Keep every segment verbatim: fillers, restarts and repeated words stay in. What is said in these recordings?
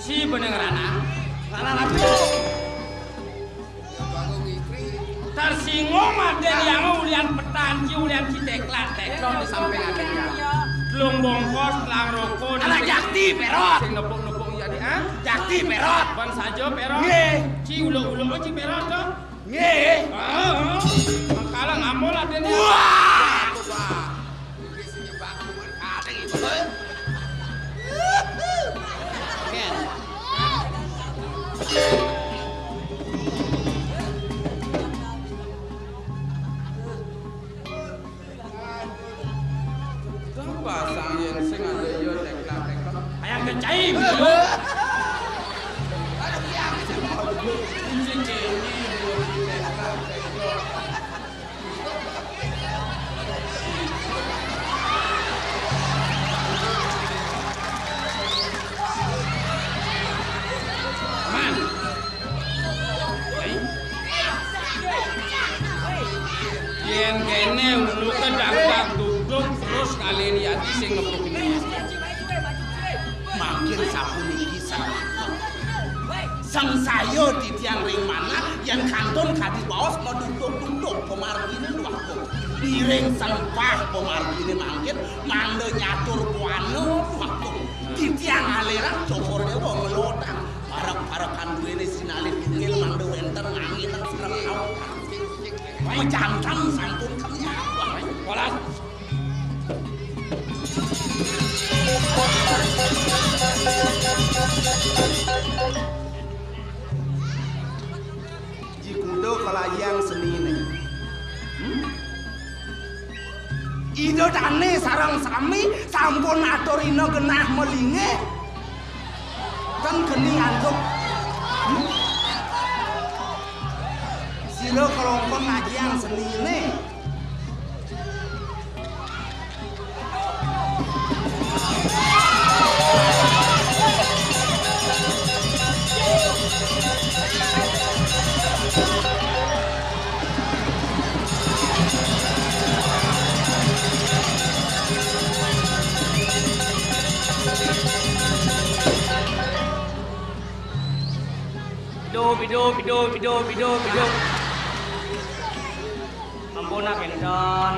Si beneng ranang. Ranang apa? Tersinggung ada yang ulian petanci, ulian citeklat, teklok di samping ada yang. Telung bongkos, telang rokok, anak jakti, perot. Sing nepuk-nepuk iya di, ah? Jakti, perot. Ban saja, perot. Nggih. Ci uluk-uluk, ci perot, to? Nggih. Ah, ah. Mangkala ngamul adene. Wah, aku, Pak. Iki sing nyebak aku, Pak. Kadang iki, Pak. Ken. Gampang sang yen sing ada iya teklak-teklok. Ayang kecai. Sing kene. Aman. Yen kene uluke dangdang duduk terus kali liyati sing ngebuk ini. Mangkin sapuniki salah. Sangsaya titiang ring manah yen kantun kadi baos maduduk-duduk pamargine waktu. Iring sempah pamargine mangkin mangda nyatur buana waktu. Titiang aliran Cokor Dewa ngelodang. Parek-parekan duwene sinalih tungil mangda wenten angin sereng awan. Majantan sampun kenyang. Polas. Ji kuda kalayang senine. Hmm? Ida dane sareng sami sampun aturina genah melinggih. Ten geni antuk. Hmm? Sira kelongkon ngajiang senine. Pido, pido, pido, pido, pido, pido. Ampun, ah, pinten.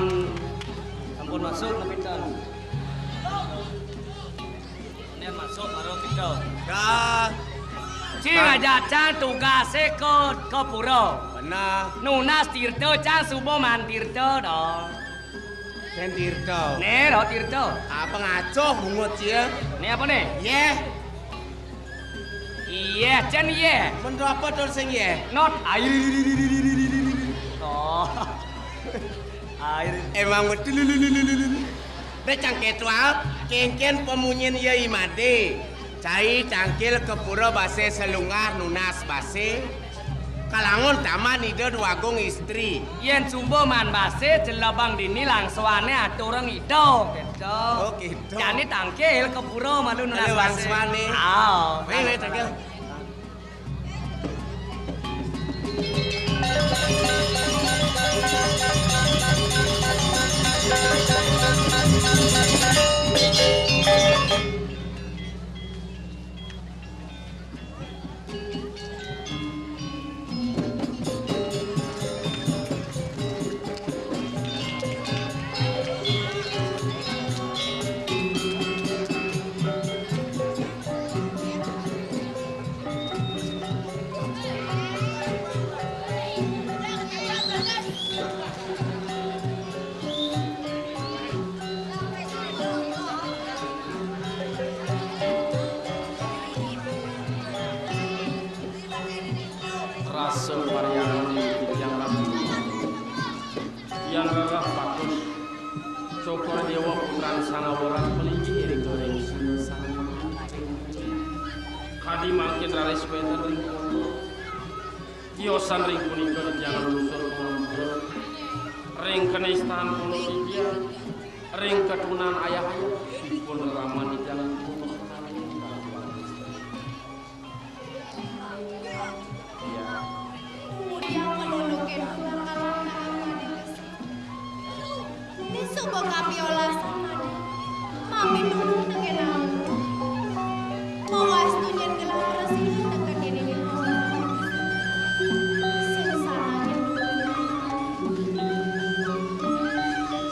Ampun masuk, ah, pinten. Ini masuk, baru pinten. Dah. Cing aja cang tugase ke, ke pura. Benar. Nunas tirta cang suba man tirta dong. Ken tirta. Nih, roh tirta. Apa ngaco bungut cia? Nih apa nih? Yeh. Iya, cen iya. Menurut apa tuh sing yeh? Not air. Oh. Air. Emang betul. Dek cangketua, kengken pemunyin iya imade. Cai cangkil ke pura base selungah nunas base. Kalangun taman Ida Dwagung Istri. Yén suba manbasé jelebang dini langsuané aturang Ida, kéto. Oh, kéto. Jani tangkil ka pura malu nunas basé. Ayo, langsuané. Ah. Ayo, ayo, tangkil. Rasa pariangan ing titiang Ratu. Tiang rereh patut. Cokor Déwa putran Sang Awerang malinggih ring Sang Awerang. Kadi mangkin raris wénten ring pondok. Tiosan ring punika titiang nglungsur pangampura ring kanistan pondok titiang, ring katunan ayah-ayah, ipun reraman titiang. Kemudian melulukin dua kalang tangan. Ini suba kapiolasan, Adi. Mami nulung tekén aku. Mawastu nyén gelah prasida tekén diri. Sing sana nyén.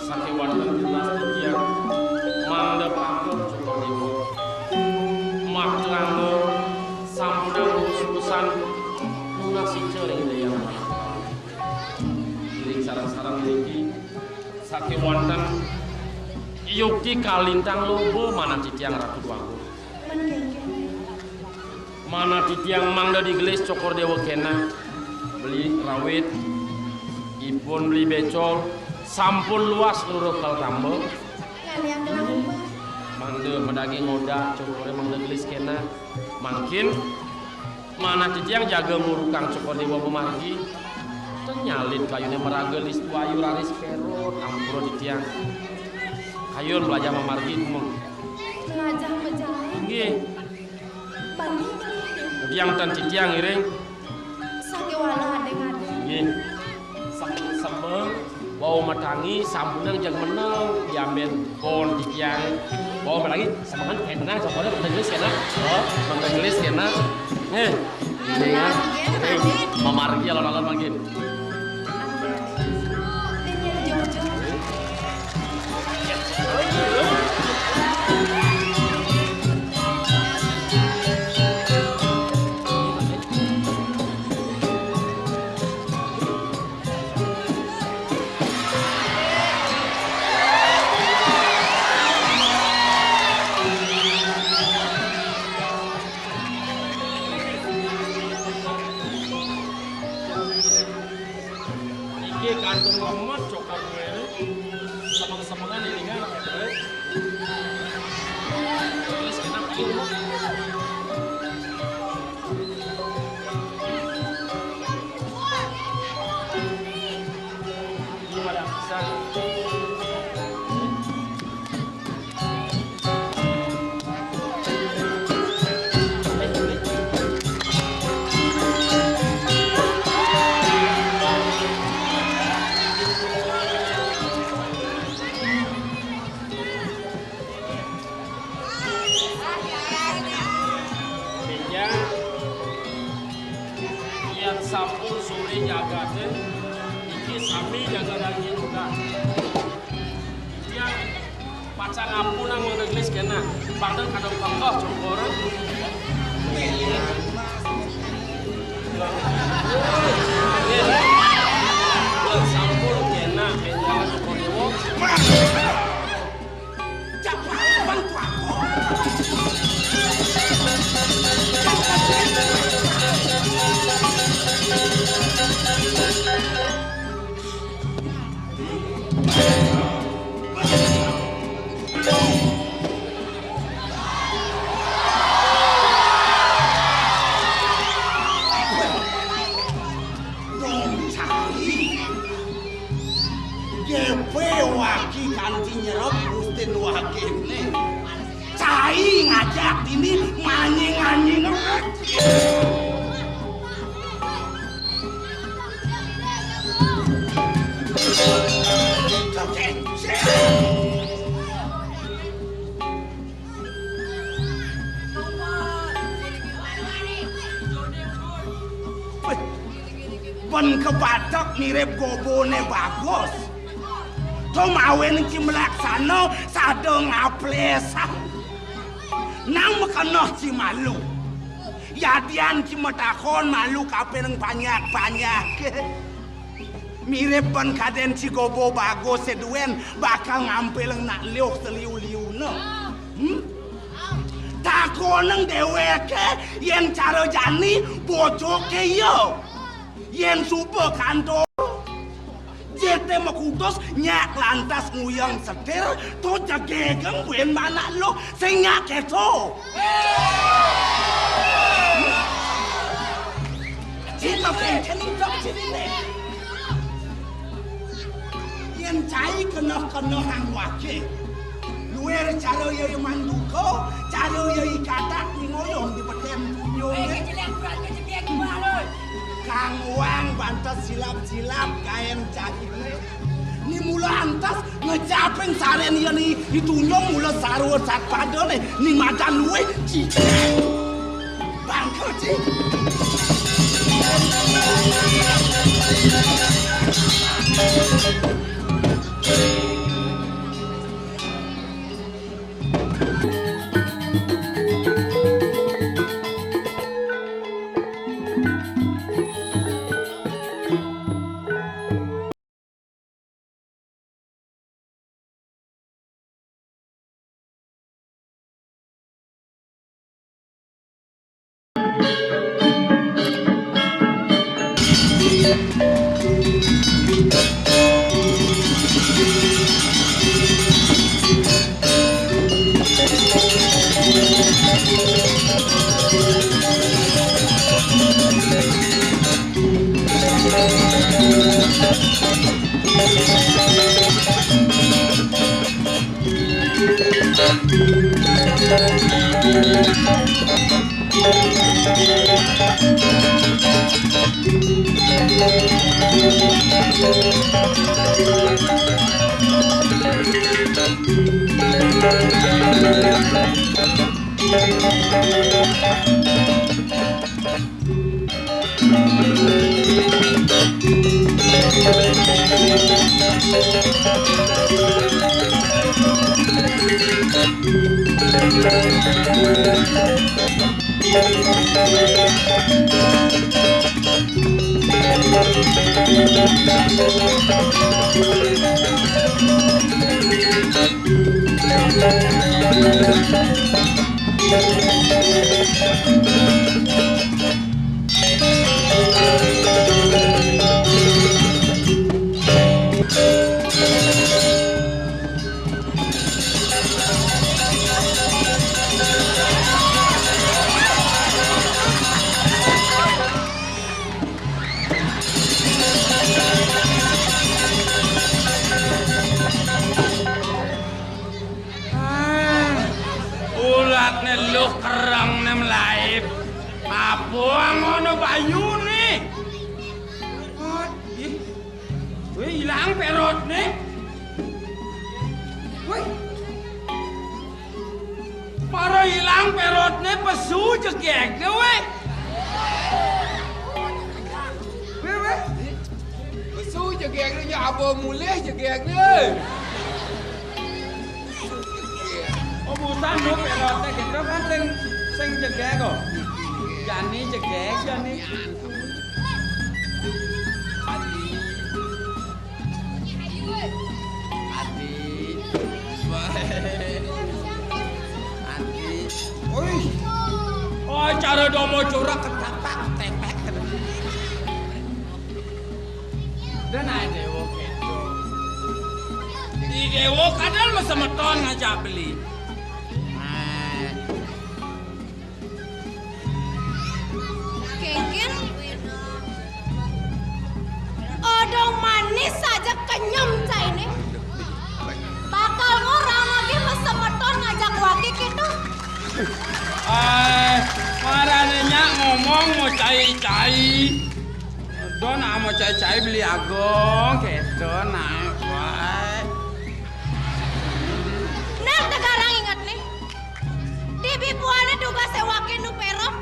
Sakéwanten tunas titiang mangda pangkep Cokor Déwa. Makta angga sampunang usus-ususan nunas ica ring Ida Hyang Parama. Ring sareng-sareng niki, sakéwanten yukti kalintang loba manah titiang Ratu Déwagung. Manah titiang mangda digelis Cokor Déwa kéné. Beli rawit, ipun beli bécol, sampun luas luruh kal tamba. Ngalian doang, Pak. Mangda madaging ngodak, cokoré mangda gelis kéné. Mangkin manah titiang jaga ngurukang Cokor Déwa mamargi. Ten nyalin kayuné maraga listu ayu raris pérot, ampura titiang. Kayun mlajah mamargi, Mung. Mlajah majalan. Nggih. Bani. Ngudiang ten titiang ngiring. Sakéwala adéng-adéng. Nggih. Sem-, semeng, wau matangi, sampunang jeg meneng, diambén pon titiang. Wau matangi, semengan kayak tenang, cokoré mangda gelis kéné. Oh, mangda gelis kéné. Nggih. Nggih, ya. Nggih, mamargi alon-alon mangkin. Iki kantung lemet cokor kuwi. Semeng-semengan ini kan. Terus kita pilih. Ini pada pisang. Meja yang sampun sore jagaté, iki sami jaga daging udah. Yang pacang ampunang mangda gelis kéné. Padahal kadang kokoh cokor. Sampun kéné, kéné cokor. Dini manying-anying. Wéh, bén kabatek mirip goboné Bagus. To mawinan ci malaksana sada ngaplesang. Nang makeneh ci malu. Yadian ci matakon malu kapining panjak-panjak. Mirip bén kadén ci gobo Bagus sing duén bakal ngampilang nak liuh saliu-liuna. Hmm? Takonang déwéké yén cara jani bojoké ya. Yén suba kantor, jité makutus nyak lantas nguyang setir, to jegegeng buin manak luh sing nyak kéto. Cita pengkén idep ciriné. Yén cai keneh-kenehang waké. Luir cara yai manduka, cara yai katak di ngoyong di petén punyung. Kang wang bantes silap-silap gaén cainé. Ni mula antes ngecapin sarén yén ni itunyung mula sarwa satpadané ni madan luwih cicing. Bangka, Cing. Ah, ulatné luh kerengné mlaib. Apa ngono bayuné? Aduh. Wéh, ilang pérotné. Wéh. Para ilang pérotné pesu jegégné, wéh. Wéh, wéh. Pesu jegégné, nya aba mulih jegégné. Oh, busan, no, pérotné kéto kan sing, sing jegég kok. Jani jegég, jani. Adi. Adi. Wah. Adi. Oi. Oh, cara domo curag ketapak, ketepek. Dan ae dewa kéto. Di dewa kadal masemeton ngajak beli. Nah. Kéngkén. Odong manis saja kenyem cainé. Bakal ngorang lagi masemeton ngajak waké kéto. Eh, marané nyak ngomong mau cai-cai. Don ah mau cai-cai beli agong, kéto naé waé. Nah, tegarang inget nih. Di bibuané tugasé waké nu péro.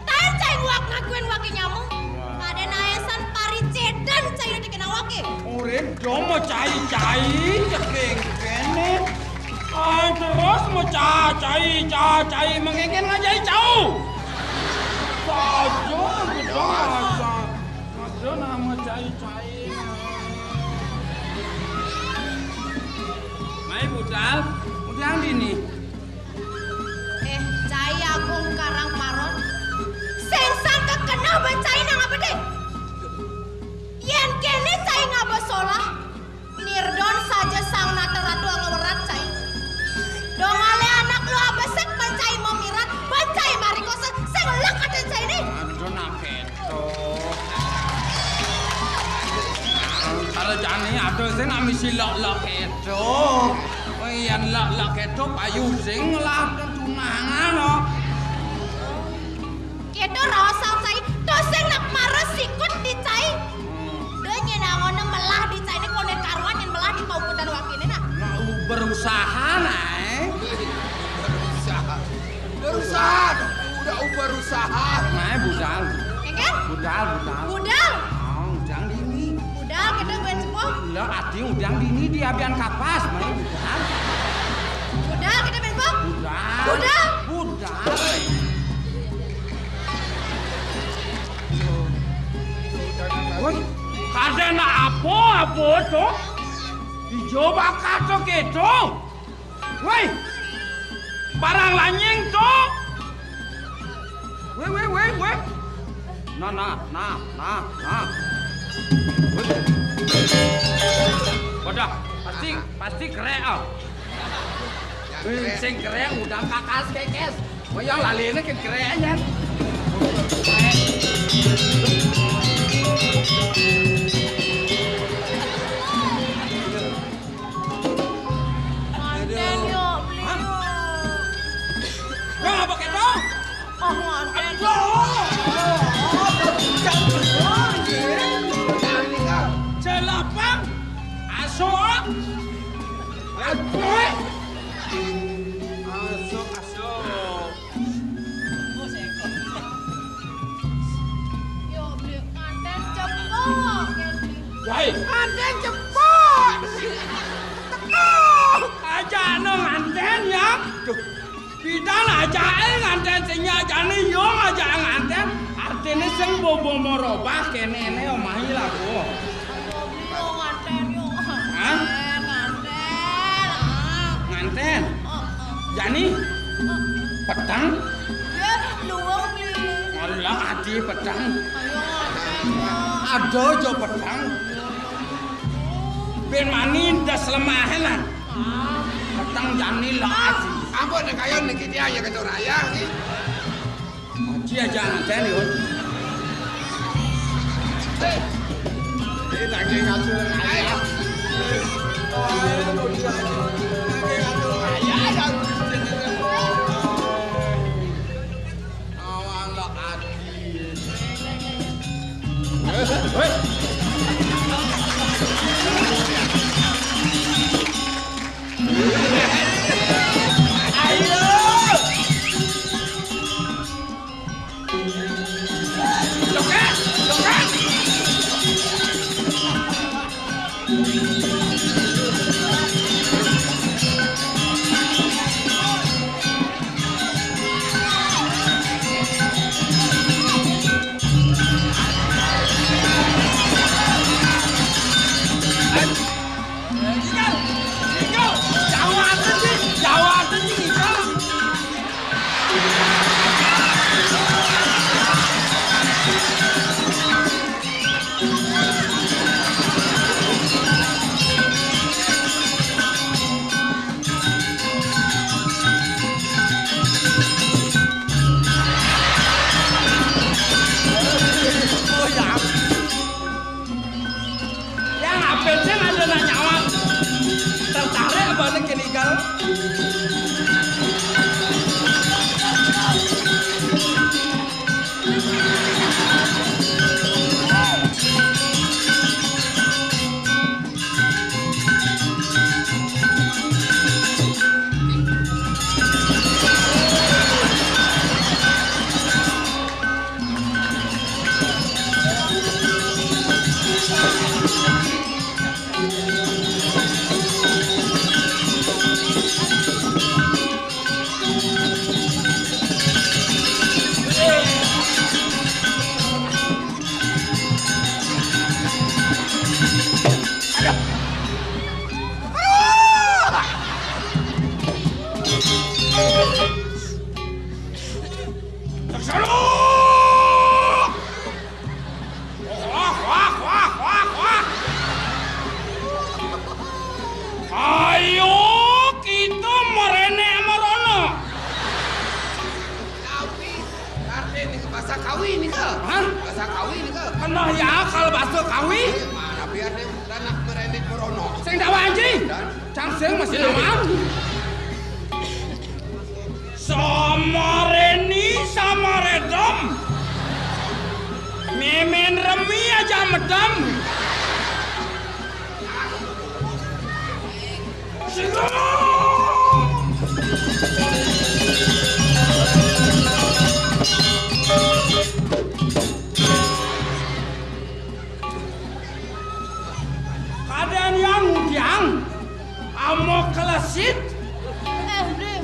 Taén cai nguak ngakuin waké nyamuk. Kadén aésan paricédan cai nu dikenang waké. Urip do mau cai-cai, ceking kéné. Ah, terus mau ca-, cai, ca-, cai, mengengken ngajai cau. Saja, kita rasa. Ada nama cai-cai. Mai budal, udang dini. Eh, cai agung karang paron. Sing sangka kenal ban cai nang apa deh? Yén kéné cai ngaba solah, nirdon saja sang nata ratu angga werat cai. Dong alé anak lu abesek ban cai mamirat, ban cai marikosa, sing lek ada cai né. Aduh, nak kéto. Antara jani ada sing nak misi lek-lek kéto. Oh iya, lek-lek kéto payu sing lah tunangan, oh. Kéto raosang cai, to sing nak mara sikut di cai. Hmm. Dé nyén anggoné melah di cai né koné karuan yén melah di paukudan wakiné nah. Nah, u-, berusaha, nah, eh. Berusaha. Berusaha. Udah, u-, berusaha. Nah, budal. Engké? Budal, budal. Budal. Oh, udang dini. Budal, kéto ban sepuh. Lah, ati udang dini di abian kapas, mai budal. Budal, kéto ban sepuh. Budal. Budal. Budal. Woi, kadén apa, apa to? Ijo bakal to kéto. Woi, barang lanying to. Woi, woi, woi, woi. Nah, nah, nah, nah, nah. Woi. Wadah, pasti, pasti kerék, ah. Wih, sing kerék udah kakas kekes. Oh ya, laliné kan kerék, ya. Nganten yo, beli yo. Wah, apa kéto? Oh, nganten. Aduh. Jelapang. Aso. Aduh. Aso, aso. Yo, beli nganten cepok. Woi. Nganten cepok. Teko. Ajakno nganten ya. Duh. Pidan ajaké nganten sing nyak jane yo ngajak nganten. Artine sing bobo morobah kene ne omahe lho. Ayo, beli yo nganten yo. Hah? Nganten, nganten. Nganten? Heeh. Jani? Heeh. Peteng? Ya, luwung beli. Alah, adi peteng. Ayo nganten yo. Ada aja peteng. Ben mani ndas lemahe lah. Peteng jani lah adi. Ampun, nek kaya niki tiyang ya kencur ayah iki. Aji aja nganten yo. Ini lagi ngatur ayah. Lagi ngatur ayah ya. Awang lo adi. Hei. Ayo. Joget, joget. Yang apa sih ada nak nyawang? Tertarik apa nih kenigal? Sakawi nika. Hah? Sakawi nika. Keneh ya kal basa kawi? Mana biar nih anak merenik merono. Sing dak wanci. Cang sing masih nawang. Sama reni sama redem. Mimin remi aja medem. Kadén yang ngudiang, amok kelesit. Eh, Bli.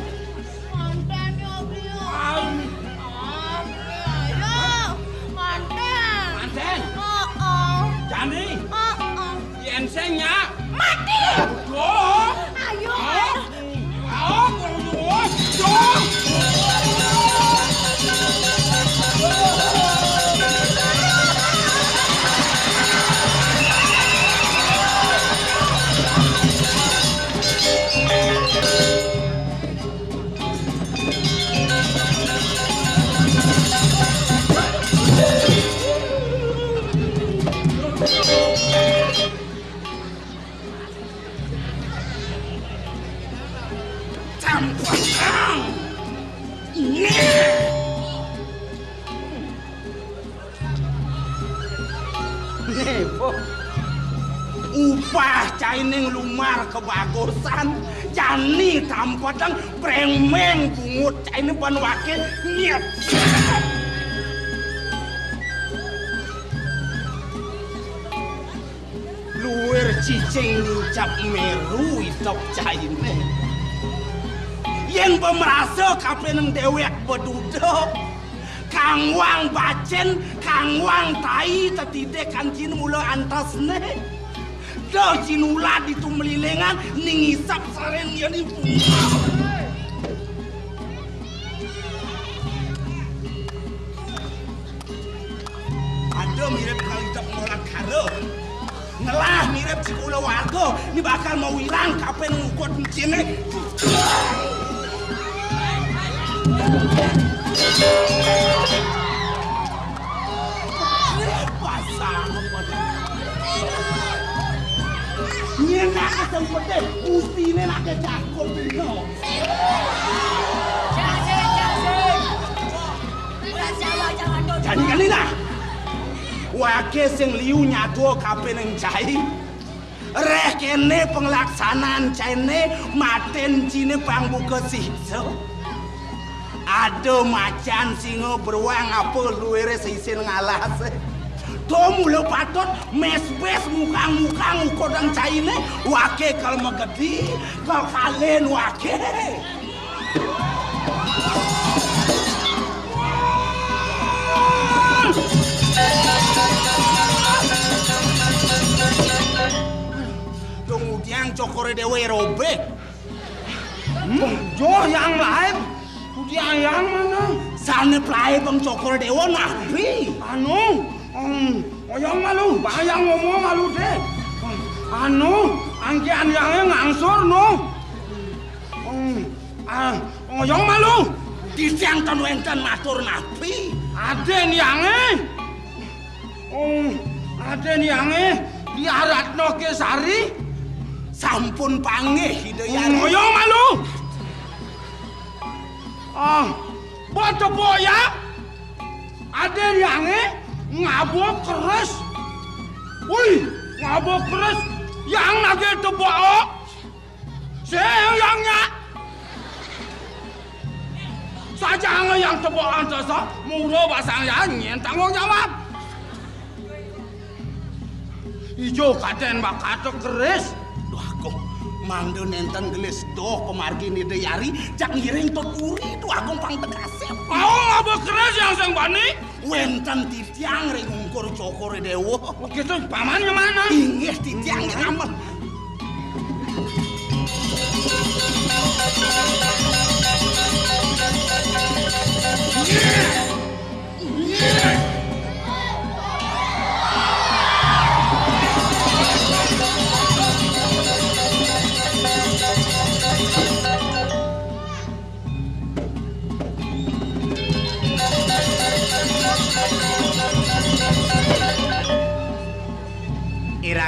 Manten ya, Bli. Am. Ah, Bli, ayo. Manten. Manten? Heeh. Jani? Heeh. Yén sing nyak. Mati. Aduh. Ayo. Ah. Ah, aduh. Aduh. Campur. Nah. Nih, Boh. Upah cainé nglumar kebagusan, jani tampedeng brengmeng bungut cainé ban waké nyet. Luir cicing nincap meru itep cainé. Yén ba marasa kapining déwék beduda, kangwang bacén, kangwang tai tetidik kanciné mula antasné. Da cinulad ditu melilingan, ning isap sarén yén ibu. Ada mirip kali tak nolak karo. Ngelah mirip si kula warga, ini bakal mau ilang kapan ngukut encine. Pasang apa? Nyenak kesempete, usine nak kecakut dino. Jani kali nah. Wake sing liu nyadua kapining cai. Reh kene penglaksanaan caine maten cine pang buka siksa. Ada macan singa beruang apa luere sisin ngalas. To mula patut mesbes mukang-mukang ukodang caine wake kal megedi kal kalen wake. Dong udiang cokore dewe robek. Hmm? Jo yang laib. Udiang yang mana? Sane pelaib bang cokore dewa nabi. Anu, hmm, oyong malu, bayang ngomong malu deh. Anu, angkian yang ngangsur no. Hmm, ah, oyong malu. Di siang ton wenten matur nabi. Aden yange. Oh, aden yange diaratno ke sari. Sampun panggih Ida Yang. Ngoyong malu. Ah, buat tepuk ya. Aden yange ngabuk keres. Wih, ngabuk keres. Yang nage tepuk. Sing yang nyak. Saja yang tepuk antasa mura basang yang nyen tanggung jawab. Ijo katen bakata keris. Duh agung, mangda nenten gelis doh pemargi nida yari, jak ngiring tuturi, duh agung pang tekasip. Mau ngaba keris yang sing bani? Wenten titiang ring ungkur cokore dewa. Oh, gitu, pamannya mana? Inggih titiang ring amen.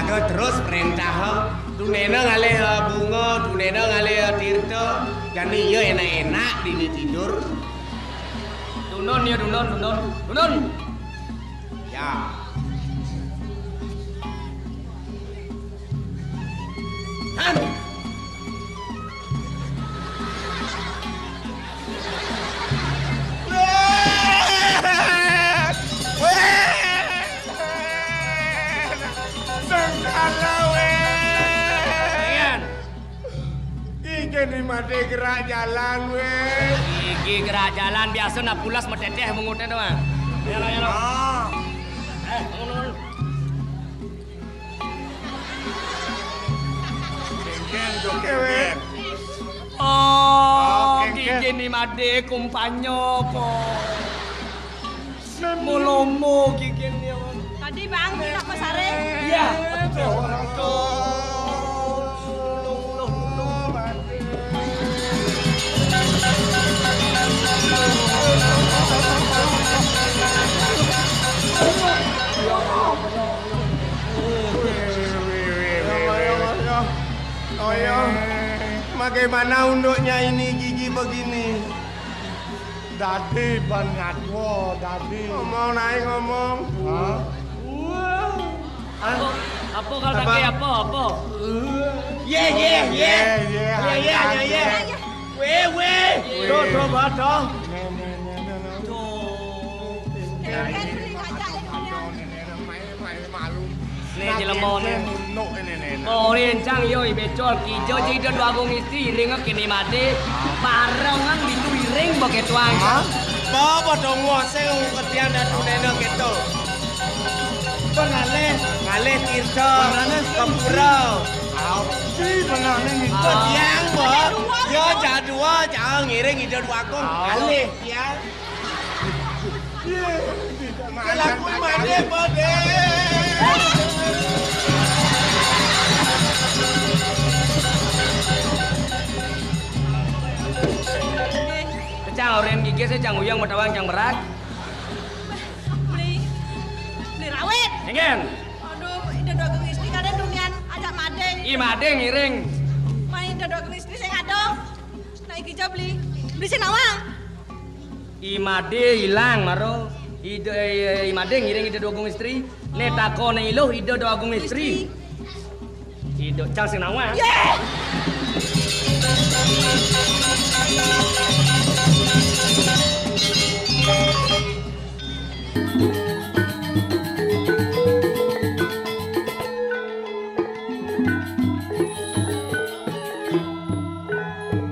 Jaga terus perintah. Tunena ngalih, eh, bunga, tunena ngalih, eh, tirta. Jani iya enak-enak dini tidur. Dunun ya, dunun, dunun, dunun. Ya. Han. Sengkala, weh. Iyan. Iki ni mati gerak jalan, weh. Iki gerak jalan biasa nak pulas meteteh menguteh doang. Ya lah, ya lah. Ah. Eh, ngono. Kengken, joget. Oh, oh, kengken. Gigi ni made kumpanya kok. Molomo gigi ni. Tadi Bang, kita apa sare? Iya, betul. Betul. Oh ya, bagaimana unduknya ini gigi begini? Dadi ban ngatwa, dadi. Ngomong naik ngomong. Hah? Wah. Apa, apa kalau tak apa? Apa, apa? Ye, ye, ye. Ye, ye, ye, ye, ye. Weh, weh. Tuh, tuh, bah, tuh. Tuh. Nih, jelema nih. Ore encang yo, i becol, kija ja Ida Dwagung Istri, iring kene mati, barengan bitu iring begitu aja. Hah? Apa dong wong sing ketian datu nena gitu? Pengalih, ngalih tirta, pengalih ke pura. Au, si pengalih gitu. Ketian, Bos. Ya, jadua, jangan ngiring Ida Dwagung. Au. Ngalih, ya. Kelakuan mane, Pak, deh? Cang oren gigi saya cang uyang mau tawang cang berak. Beli, beli rawit. Engen. Aduh, Ida Dwagung Istri kadang dunian ajak madeng. I madeng iring. Main Ida Dwagung Istri saya ada. Naik hijau beli. Beli sing nawang. I made ilang maro. Ida, eh, i made ngiring Ida Dwagung Istri. Ne takone iluh Ida Dwagung Istri. Ida cang sing nawang. Ye!